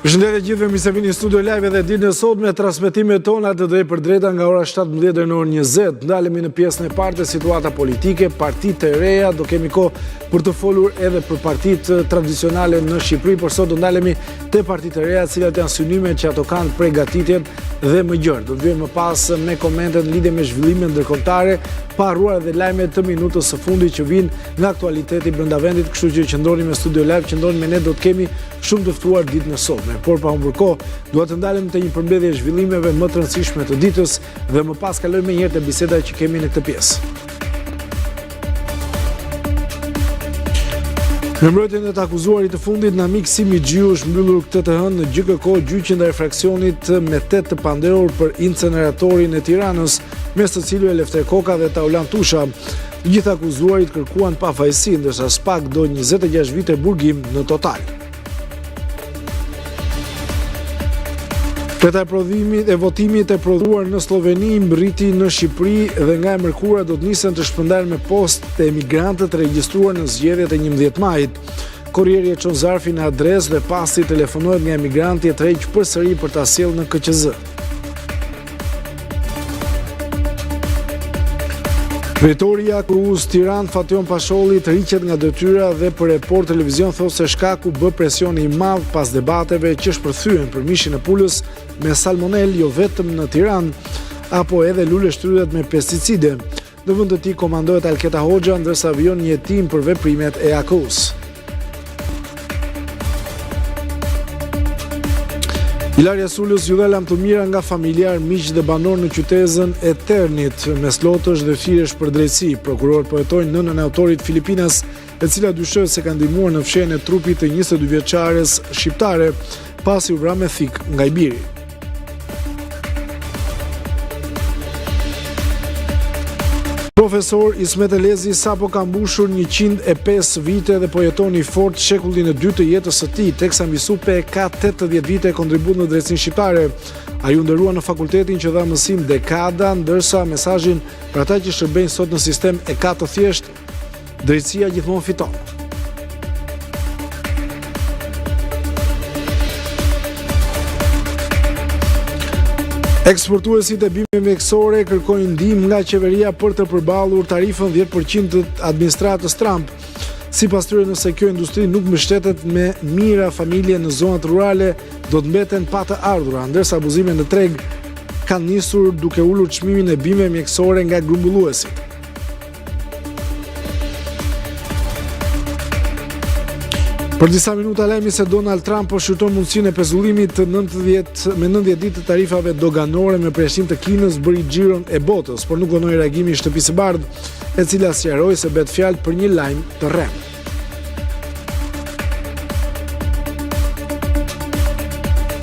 Përshëndetje gjithëve, mirë se vini në Studio Live edhe ditën e sotme, transmetimet tona të drejtpërdrejta nga ora 17 deri në orën 20. Ndalemi në pjesën e parë te situata politike, partitë e reja, do kemi kohë për të folur edhe për partitë tradicionale në Shqipëri, por sot do ndalemi te partitë e reja, cilat janë synimet që ato kanë pregatitjet dhe më gjerë. Do të vijmë më pas me komentet në lidhje me zhvillimet ndërkombëtare, pa harruar edhe lajme të minutës së fundit që vijnë nga aktualiteti brenda vendit, kështu që qëndroni me Studio Live, qëndroni me ne, do të kemi shumë të ftuar ditën e sotme. Por pa humbur kohë, dua të ndalem te një përmbledhje e zhvillimeve më të rëndësishme të ditës dhe më pas kalojmë menjëherë te biseda që kemi në këtë pjesë. Në mbrojtjen e të akuzuarit të fundit, Namik Simixhiu është mbyllur këtë të hënë në GJKKO gjyqi ndaj fraksionit me 8 të pandehur për inceneratorin e Tiranës, mes të cilëve Lefter Koka dhe Taulant Tusha. Të gjithë të akuzuarit kërkuan pafajësi, ndërsa SPAK do 26 vite burgim në total. Fleta e prodhimit e votimit e prodhuar në Slloveni mbërriti në Shqipëri dhe nga e mërkura do të nisen të shpërndahen me postë te emigrantët e regjistruar në zgjedhjet e 11 majit. Korrieri e çon zarfin në adresë dhe pasi telefonohet nga emigranti e tërheq përsëri për ta sjellë në KQZ. Drejtori i AKU-së Tiranë, Fation Pasholli, tërhiqet nga detyra dhe për Report Televizion thotë se shkak u bë presioni i madh pas debateve që shpërthyen për mishin e pulës me salmonelë jo vetëm në Tiranë, apo edhe luleshtrydhet me pesticide. Në vend të tij komandohet Alketa Hoxha, ndërsa vijon një hetim për veprimet e AKU-së. Ilaria Sulës iu dha lamtumira nga familjarë, miq dhe banorë në qytezën e Ternit, mes lotësh dhe thirrjesh për drejtësi. Prokurorët po hetojnë nënën e autorit filipinas, e cila dyshohet se ka ndihmuar në fshehjen e trupit të 22 vjeçares shqiptare, pasi u vra me thikë nga i biri. Profesor Ismet Elezi sapo ka mbushur 105 vite dhe po jeton i fortë shekullin e dytë të jetës së tij, teksa mbi supe ka 80 vite kontribut në drejtësinë shqiptare. Ai u nderua në fakultetin që dha mësim dekada, ndërsa mesazhin për ata që shërbejnë sot në sistem e ka të thjeshtë, Drejtësia gjithmonë fiton. Eksportuesit e bimëve mjekësore kërkojnë ndihmë nga qeveria për të përballur tarifën 10% të administratës Trump. Sipas tyre, nëse kjo industri nuk mbështetet me mijëra familje në zonat rurale, do të mbeten pa të ardhura, ndërsa abuzime në treg kanë nisur duke ulur çmimin e bimëve mjekësore nga grumbulluesit. Për disa minuta lajmi se Donald Trump po shqyrton mundësinë e pezullimit të 90 me 90 ditë të tarifave doganore me përjashtim të Kinës bëri xhiron e botës, por nuk vonoi reagimi i Shtëpisë së Bardhë, e cila sqaroi se bëhet fjalë për një lajm të rremë.